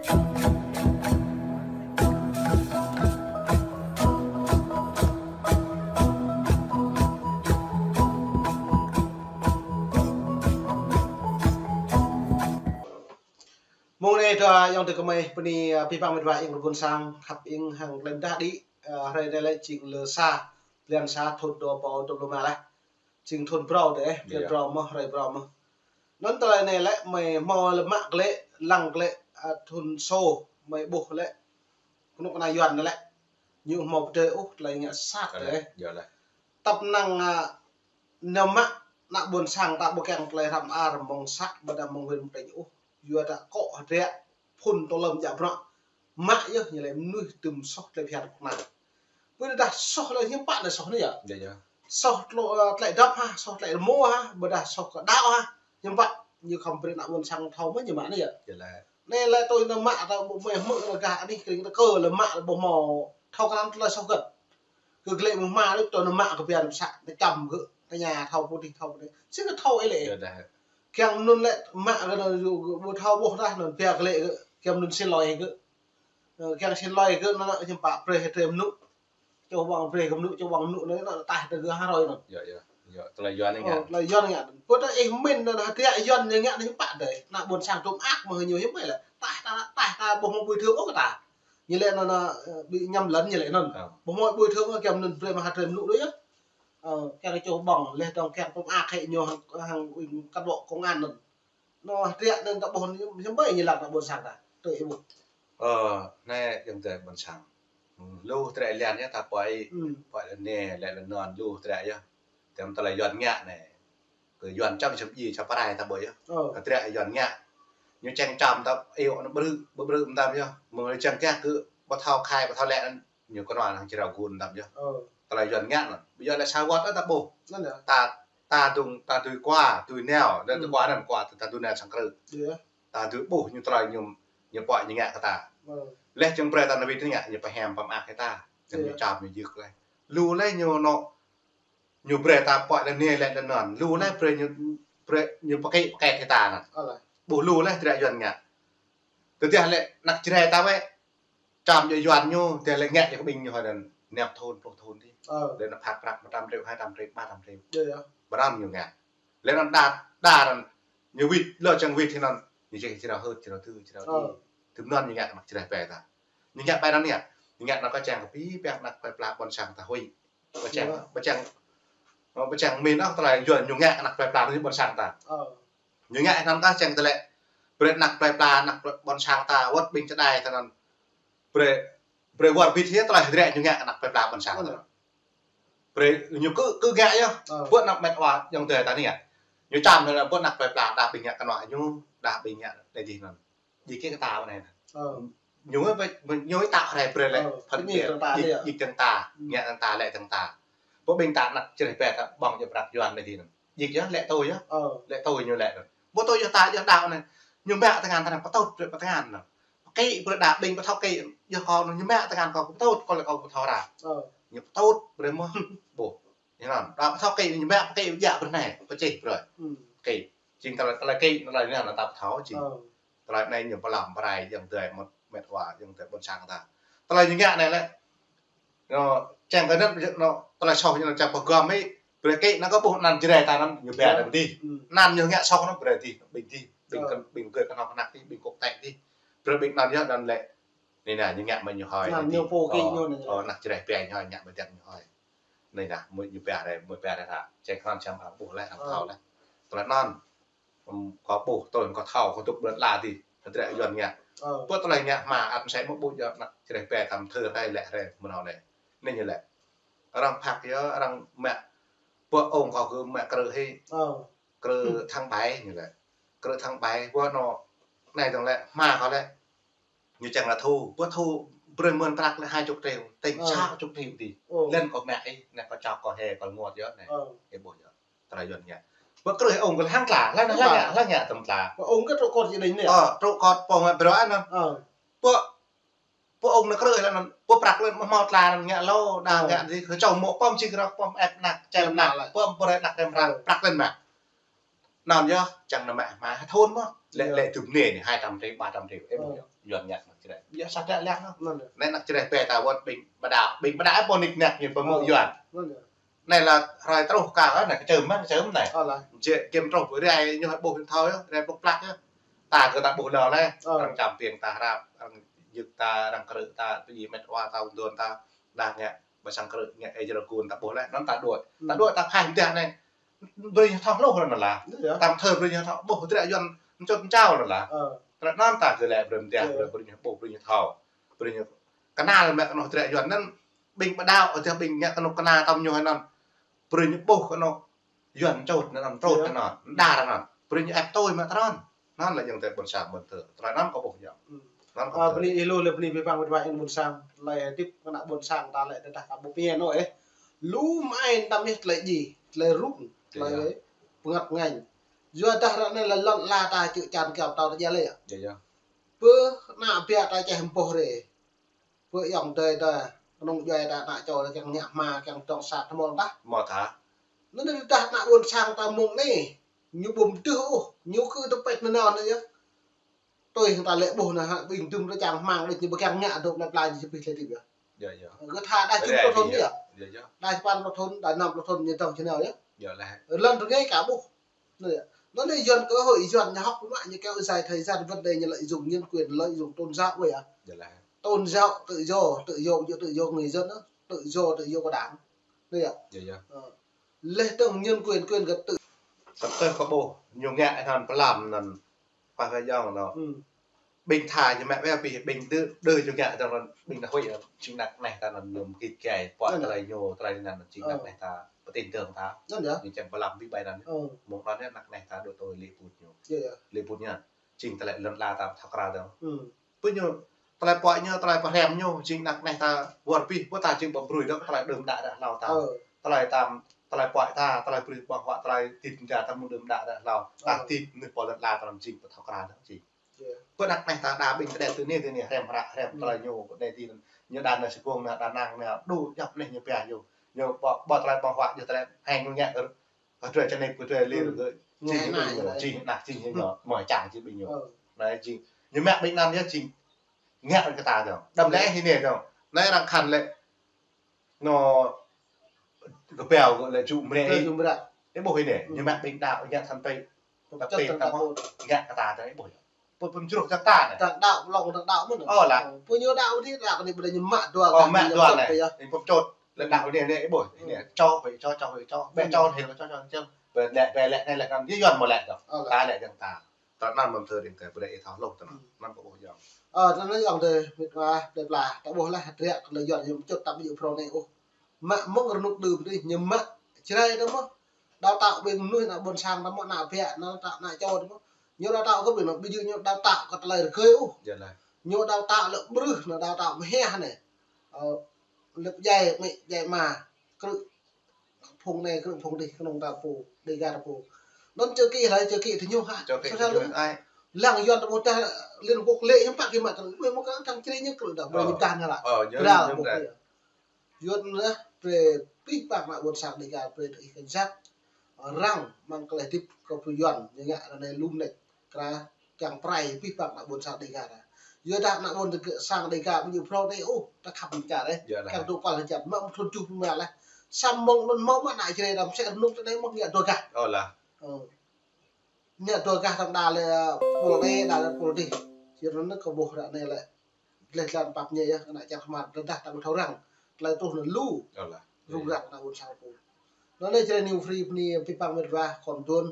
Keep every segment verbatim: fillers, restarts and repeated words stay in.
Mông anai dua ayŏng adơi gơmơi, bơni, ơ, abih bang met wa ayŏng adơi ƀôn sang, khăp ing hăng klem dah đĭ, ơ, hrơi anai lĕ jing lơ sa, blan sa thun dua rơbâo dua pluh rơma lah. Jing thun phrâo dêh, blan phrâo mơ̆n, hrơi phrâo mơ̆n. Anŭn tơlơi anai lĕ mơi hmâo lơmă glaĭ, lăng glaĭ, ơ, thun sô, mơi ƀuh lĕ kơnuk kơna Yuan anai lĕ ñu hmâo pơdơi ôh tơlơi ngă sat dêh. Tơpă năng, ơ, nao mă ană ƀôn sang ta ƀu kiăng tơlơi hrăm ar mơ̆ng să ƀôdah mơ̆ng huyện mơ̆ng tỉnh ôh. Yua dah akŏ hơdră phun tơlơi mơjă bruă. Mă yơh ñu lĕ mơnuih tŭm soh tơlơi phiăn kơna. Ƀu dah soh lĕ hiư̆m pă anai soh anai yơh. Soh tơlơi, ơ, tơlơi dŏp hă, soh tơlơi rơmô hă, ƀôdah soh kơ đaŏ hă. Hiư̆m pă ñu khŏm brơi ană ƀôn sang thâo mơ̆n ñu mă anai yơh. Anai lĕ tui nao mă ta ƀu mơi hmư̆ lĕ gah anih kring ta kơ lĕ mă lĕ ƀu hmâo thâo kơ anăn tơlơi soh gơ̆t. Kơ glaĭ mơ̆ng hma đôč tui nao mă kơ biă pơsă, ta čăm gơ̆, ta ña thâo pô dih thâo pô dih. Sĭt kơ thâo ih lĕ. Kiăng anŭn lĕ mă kơ anŭn yu, ƀu thâo ƀuh tah anŭn biă glaĭ gơ̆, kiăng anŭn sĭ lơi gơ̆. Ơ, kiăng sĭ lơi gơ̆ anŭn hiư̆m pă brơi hơdrơi mơnŭ. Čô ƀơ̆ng brơi kơ mơnŭ, čô ƀơ̆ng mơnŭ anai, anŭn tah tơ gơ̆ ha rơi anŭn. Yơh, yơh. Yơh, tơlơi Yuan anai ngă. Ơ, tơlơi Yuan anai ngă. Pơ ta ih min anŭn hơdră Yuan ñu ngă anai hiư̆m pă dêh. Ană ƀôn sang tŭm ak mơ̆ ñu hiư̆m pă lĕ. Tah ta, tah ta ƀu hmâo bồi thường ôh kơ ta. Ñu lĕ anŭn, anŭn, ơ, ƀu ñăm lŏn ñu lĕ anŭn. Ƀu hmâo bồi thường ôh kiăng anŭn brơi mă hơdrơi mơnŭ đôč yơh. Ơ, kiăng čô ƀơ̆ng leh dong kiăng tŭm ak hĕ ñu hăng, hăng kơnuk kơna công an anŭn. Anŭn hơdră anŭn ta ƀuh hiư̆m pă ñu lăng ană ƀôn sang ta. Tui ih ƀuh. Ơ, anai ayŏng adơi ƀôn sang. Lu hơdră Yuan yơh ta pơai, pơai lĕ anai, lĕ lĕ anŭn lu hơdră yơh. Tơm tơlơi Yuan ngă anai. Kơ Yuan čăm čăm djai čăm pơrai ta ƀuh yơh. Hơdră Yuan ngă. Ñu čang čăm ta iâu anŭn brư̆, brư̆ brư̆ mơtam yơh. Mơ̆ng lĕ čang kiăng kơ ƀu thâo khai, ƀu thâo lĕ anŭn. Ñu kơnua hăng črâo gun mơtam yơh. Tơlơi Yuan ngă anŭn. Ƀu djơ̆ lĕ sa wơ̆t ta ƀuh. Ta, ta dŭng, ta dưi kua, dưi nao, ta dưi kua anŭn kua, ta dưi nao sang krư̆. Ta dưi ƀuh ñu tơlơi ñu, ñu pơai ñu ngă kơ ta. Leh čang brơi ta nao wĭt ngă, ñu pơhiam pơmơak kơ ta. Čang ñu čăm ñu jik leh. Lu leh ñu anŭn, ñu brơi ta pơai lĕ anai lĕ anŭn. Lu leh brơi ñu, brơi ñu pơkĕ, pơkĕ kơ ta anŭn. Ƀuh lu leh hơdră Yuan ngă. Tơdah lĕ ană Jrai ta wơ̆t. Čăm djai Yuan ñu, tơdah lĕ ngă djai kơ ƀing ñu hơi anŭn năm thun, pluh thun dih. Lĕ anŭn phak prăk một trăm triệu, hai trăm triệu, ba trăm triệu. Ƀrăm ñu ngă. Lĕ anŭn đa, đa anŭn ñu wĭt, lơ čang wĭt hĭ anŭn. Ñu čih črâo hơt, črâo tŭ, črâo tŭ. Tŭm anŭn ñu ngă ană Jrai pơ ta. Ñu ngă pơ anŭn yơh. Ñu ngă anŭn kơ čang kơ pĭ, pĕk ană plơi pla ƀôn sang ta huĭ. Ƀu čang, ƀu čang, ƀu čang min ôh tơlơi Yuan ñu ngă ană plơi pla ƀôn sang ta. Ñu ngă anŭn kơ čang tơlơi. Brơi ană plơi pla, ană plơi ƀôn sang ta, wơ̆t ƀing čơđai ta anŭn. Brơi, brơi wơr bĭt hĭ tơlơi hơdră ñu ngă ană plơi pla ƀôn sang ta. Brơi ñu kơ, kơ ngă yơh. Ƀuh ană met wa ayŏng adơi ta anai. Ñu čăm anŭn ƀuh ană plơi pla đa ƀing ngă kơnua ñu, đa ƀing ngă anai dih anŭn. Djik kơ ta ƀơi anai. Ñu ƀu, ñu ƀu ta rai brơi lĕ. Ơ, phân biệt, djik, djik tơng ta, ngă tơng ta, lĕ tơng ta. Ƀuh ƀing ta ană Jrai pơ ta ƀơ̆ng djai prăk Yuan anai dih anŭn. Djik yơh, lĕ tui yơh. Lĕ tui ñu lĕ anŭn. Ƀu tui yơh ta yơh đaŏ anai. Ñu mă tơngan ta anŭn pơtŭt, brơi pơtơngan anŭn. Pơkĕ brơi đa ƀing ƀu thâo kĕ, yơh kâo anŭn ñu mă tơngan kâo pơtŭt, kâo lĕ kâo ƀu thâo ră. Ñu pơtŭt brơi mơ̆n. Ƀuh. Ñu anŭn, đa ƀu thâo kĕ ñu mă pơkĕ djă brơi anai, pơčeh brơi. Kĕ. Jing tơlơi, tơlơi kĕ, tơlơi anai anŭn ta ƀu thâo jing. Tơlơi anai ñu pơlăm pơrai ayŏng adơi met, met wa ayŏng adơi ƀôn sang ta. Tơlơi ñu ngă anai lĕ. Ñu čang kơ anŭn, ñu tơlơi soh ñu čang pơgŏm hĭ. Brơi kĕ anŭn kơ ƀuh anăn Jrai ta anŭn ñu ba anŭn dih. Anăn ñu ngă soh anŭn brơi dih, ƀing dih, ƀing kơ, ƀing gơ̆ kơnuk kơna dih, ƀing kŏk tĕk dih. Brơi ƀing anŭn yơh anŭn lĕ. Anai anŭn ñu ngă mă ñu hơi. Anŭn ñu pô kĕ ñu anai. Ơ, ană Jrai pơ ñu hơi, ngă mă djăp ñu hơi. Anai anŭn, mơi ñu pơ rai, mơi pơ rai ta. Čang kơ anŭn čang ƀuh leh, ƀuh leh. Tơlơi anŭn. Kâo ƀuh, tơl kâo thâo, kâo tŭk ƀlŏn la dih. Hơdră Yuan ngă. Ƀuh tơlơi ngă hmua, ăt mơsĕ mơ̆ ƀuh yơh ană Jrai pơ ta thâo rai lĕ rai mơnâo anai. Anai ñu lĕ. Arăng phak yơh, arăng mă. Ƀuh ong kâo kơ mă krư̆ hĭ. Krư̆ tháng bảy ñu lĕ. Krư̆ tháng bảy, ƀuh anŭn. Anai dong lĕ, hmua kâo lĕ. Ñu čang lĕ thu, ƀuh thu brơi mơ̆n prăk lĕ hai chục triệu, tĕng sa chục triệu dih. Lĕ kâo mă ih, anai kâo čŏk kâo hĕ kâo rơngot yơh anai. Ih ƀuh yơh. Tơlơi Yuan ngă. Ƀuh krư̆ ong kơ hăng tla, lĕ anŭn, lĕ ngă, lĕ ngă tơm tla. Ƀuh ong kơ trụ cột gia đình anai. Ơ, trụ cột pô mă brơi anŭn. Ƀuh, ƀuh ong anŭn krư̆ lĕ anŭn, ƀuh prăk lĕ mơ̆ hmâo tla anŭn ngă lô, đa ngă dih, kơ čô mơ̆ pơm čih rŏk, pơm ĕp anăk, čem anăk, pơm brơi anăk čem prăk, prăk lĕ mă. Anŭn yơh, čang nao mă hmua hơthŭn mơ̆n. Lĕ, lĕ dŭm anai anai, hai trăm triệu, ba trăm triệu. Ơ, ƀu djơ̆. Yuan ngă anăk Jrai. Ƀu djơ̆ sa tơlơi lăng anŭn. Anŭn yơh. Anai anăk Jrai ƀĕ ta wơ̆t ƀing ƀă đaŏ, ƀing ƀă đaŏ pô nik năk ñu pơmŭk Yuan. Anŭn yơh. Anai lĕ hrơi truh kơ, anai kơ čơm mơ̆n, čơm anai. Ơ lah. Jĕ kiăng truh, rai ñu ƀuh thâo yơh, rai plŭk plăk yơh. Ta kơ ta ƀuh lơ lĕ. Ơ. Arăng čăm piêng ta hrăp, arăng yơk ta, arăng krư̆ ta, pơjing met wa ta, ung dôn ta, đah ngă, ƀă sang krư̆ ngă, ê jrơ kun ta ƀuh lĕ, anŭn ta đuaĭ. Ta đuaĭ ta phai mơ̆n tah anai. Brơi ñu thâo hluh anŭn lah. Anŭn yơh. Tăm thơ brơi ñu thâo ƀuh hơdră Yuan mčŭt mčao anŭn lah. Ơ. Tơlơi anŭn ta kơ lĕ brơi mơ̆n tah, brơi, brơi ñu ƀuh, brơi ñu thâo. Brơi ñu kơnăl mă kơ anŏ hơdră Yuan anŭn, ƀing ƀă đaŏ, ƀing ngă kơ anŏ kơnăl tăm ñu anŭn. Brơi ñu ƀuh kơ anŏ Yuan mčŭt anŭn, mčŭt anŭn, đar anŭn. Brơi ñu ĕp tui mă tơnăn. Anŭn lĕ ayŏng adơi ƀôn sang ƀôn thơ. Tơlơi anŭn kâo ƀuh yơh. Anŭn kâo ƀuh. Bơni ih lu lĕ bơni abih bang met wa ƀôn sang. Tơlơi hơdip kơ ană ƀôn sang ta lĕ tơdah ta ƀu pơmĭn ôh. Lu mơai ta mĭn tơlơi djai, tơlơi rŭng, tơlơi bơngăt bơngañ. Yua dah ră anai lĕ lŏn ala ta čư̆ čan kiaŏ pơtâo ta djai lĕ yơh. Yơh, yơh. Pơ ană ƀă ta čeh mơboh rai. Pơ ayŏng adơi ta, kơnung djuai ta, ană čô ta kiăng ngă hmua, kiăng dŏng sat tơmơ̆ng tah. Mơ̆ tah. Anŭn tơdah ană ƀôn sang ta mơ̆ng anai, ñu ƀu mơdưh ôh, ñu kơ tơpĕt nanao anai yơh. Tui hăng ta lĕ ƀuh anai hă, ƀing dŭm ta čang hmang đôč ñu ƀu kiăng ngă dŏ plơi pla ñu či pĭ tơlơi hơdip yơh. Yơh, yơh. Gơ̆ tha đa čim pluh thŭn yơh. Yơh, yơh. Đa čim pluh thŭn, đa năm pluh thŭn ñu dŏng či nao yơh. Yơh lah. Lŏn rơngai ka ƀuh. Anai yơh. Anŭn anai Yuan kơ hơi Yuan ñu hŏk mă ñu kéo dài thời gian vấn đề ñu lợi dụng nhân quyền, lợi dụng tôn giáo ôh yơh. Yơh lah. Tôn giáo tự do, tự do, tự do người dân đó, tự do, tự do của đảng. Anai yơh. Yơh, yơh. Ơ. Leh tơ̆ng nhân quyền, quyền gật tự. Tơdah kơ ƀuh, ñu ngă anŭn pơlăm anŭn. Pă kơ ayŏng anŭn. Ƀing tha ñu mă wĕ ƀing, ƀing đơ, đơ ñu ngă anŭn, ƀing ană huĭ, jing anăk neh ta anŭn ñu mơgit gai, pơ̆k tơlơi ñu, tơlơi anŭn, jing anăk neh ta pơtin dơ̆ng ta. Anŭn yơh. Ñu čang pơlăm ƀing ƀai anŭn. Mơ̆ng anŭn yơh anăk neh ta dŏ tui lĕ put ñu. Yơh, yơh. Lĕ put ñu. Jing tơlơi lŏn ala ta thâo krăn dơ̆ng. Pơ ñu, tơlơi pơ̆k ñu, tơlơi pơhrăm ñu, jing anăk neh ta wơr bĭt, pơ ta jing ƀu brơi dŏ, tơlơi đưm đă đă hlâo ta. Tơlơi tam, tơlơi pơ̆k ta, tơlơi brơi ƀơ̆ng huă, tơlơi tit ta, ta mơ̆ng đưm đă đă hlâo. Ta tit mơnuih pơ lŏn ala ta anŭn jing ƀu thâo krăn dơ̆ng jing. Pơ anăk neh ta đa ƀing kơđet tui anai, tui anai, hrăm hră, hrăm tơlơi ñu, kơđet tui anai, ñu đa nao sơgung, nao Đà Nẵng, nao đu djŏp anai ñu pia ñu. Ñu ƀu, ƀu tơlơi ƀơ̆ng huă, ñu tơlơi hăng ñu ngă. Hơdrơi čơnĕp, hơdrơi lir, jing anai, jing anai, jing ñu, mơ̆ čang jing ƀing ñu. Anai jing, ñu mă ƀing anŭn yơh jing ngă kơ ta dơ̆ng. Đăm lĕ hĭ anai dơ̆ng. Anai arăng khăn lĕ. Anŏ kơƀao gơ̆ lĕ jŭ mrĕ. Jŭ mrĕ. Ih ƀuh anai, ñu mă ƀing đaŏ ngă than tui. Tơpĕt ta mơ̆ ngă kơ ta dơ̆ng ih ƀuh. Pơm pơm jruh ta ta anai. Tơdang đaŏ, lŏng tơdang đaŏ mơ̆n. Ơ lah. Pơ ñu đaŏ dih, đaŏ anai ƀu đaŏ ñu mă dua. Ơ, mă dua anai. Ih pơm čut. Lĕ đaŏ anai, anai ih ƀuh. Anai, čô, ƀu čô, čô, ƀu čô. Ƀu čô, hil čô, čô, čô. Ƀu lĕ, ƀu lĕ, anai lĕ anŭn. Yua mơ̆ lĕ dơ̆ng. Ơ lah. Ta lĕ dơ̆ng ta. Tơlơi anŭn mơ̆n thơ ring kơ ƀu đaŏ ih thâo hluh tơlơi anŭn. Anŭn kâo ƀuh ayŏng. Ơ, tơlơi anŭn ayŏng adơi, met wa, plơi pla, ta ƀuh lah, hơdră kơ lĕ Yuan ñu mčŭt ta ƀu djơ̆ phrâo anai ôh. Mă mơ̆ng rơnŭk đưm dih, ñu mă Jrai ta mơ̆. Đào tạo ƀing mơnuih ană ƀôn sang ta mơ̆, ană ƀă, ană ta, ană čô ta mơ̆. Ñu đào tạo kơ ƀing anŭn, ƀu djơ̆ ñu đào tạo kơ tơlơi rơgơi ôh. Yơh lah. Ñu đào tạo lĕ ƀrưh, ñu đào tạo mơhiăh anai. Ơ, lĕ djai amĭ, djai ama, krư̆ phung anai, krư̆ phung dih, kơnung ta pô, Dega ta pô. Anŭn chữ ký lah, chữ ký tơ ñu hă. Chữ ký tơ ñu hă. Lăng Yuan ta ƀu tah Liên Hợp Quốc lĕ, hiư̆m pă kơ mă krư̆, ƀu mơ̆ kơ thăng Jrai ñu krư̆ đah, ƀu ñu tah anai lah. Ơ, ñu, ñu tah. Yuan anai, brơi abih bang ană ƀôn sang Dega, brơi tơ ih kơjăp. Răng mơ̆ng tơlơi hơdip kơ pô Yuan, ñu ngă ră anai lu mơneč. Kra kiăng pơrai abih bang ană ƀôn sang Dega ta. Yua dah ană ƀôn sang Dega ƀu djơ̆ phrâo anai ôh, ta khăp mơ̆ng čar ih. Yơh lah. Kiăng dŏ păl hơjăn, mă mơ̆ thun tơjuh pơmia lah. Samơ̆ mơ̆ng anŭn mơ̆ mă ană Jrai ta mơ̆ sĕ rơnŭk tơ anai mơ̆ ngă dua gah. Ơ lah. Ơ. Anai dua gah tơdang đa lĕ pôl anai, đa lĕ pôl dih. Yua anŭn kâo ƀuh ră anai lĕ. Gleh glan pap ñe yơh, kơ ană čar Hmar, tơdah ta ƀu thâo răng. Tơlơi truh anŭn lu. Ơ lah. Rŭng răng ană ƀôn sang pô. Anŭn anai Jrai New Free bơni abih bang met wa, kơ dŭn.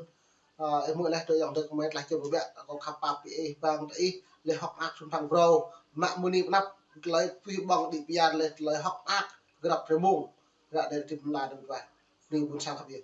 Ơ, ih mơ̆ leh tơ ayŏng adơi kơmơi tơlơi čơp ƀiă, kâo khăp pap abih bang tơ ih, lĕ hŏk mơak sum thăng phrâo. Mă mơni pơnăp, tơlơi pih ƀơ̆ng đĭ pơyar lĕ, tơlơi hŏk mơak, grăp rơmung. Ră anai tip mơla dơ̆ng wa. Bơni ƀôn sang khăp yơh.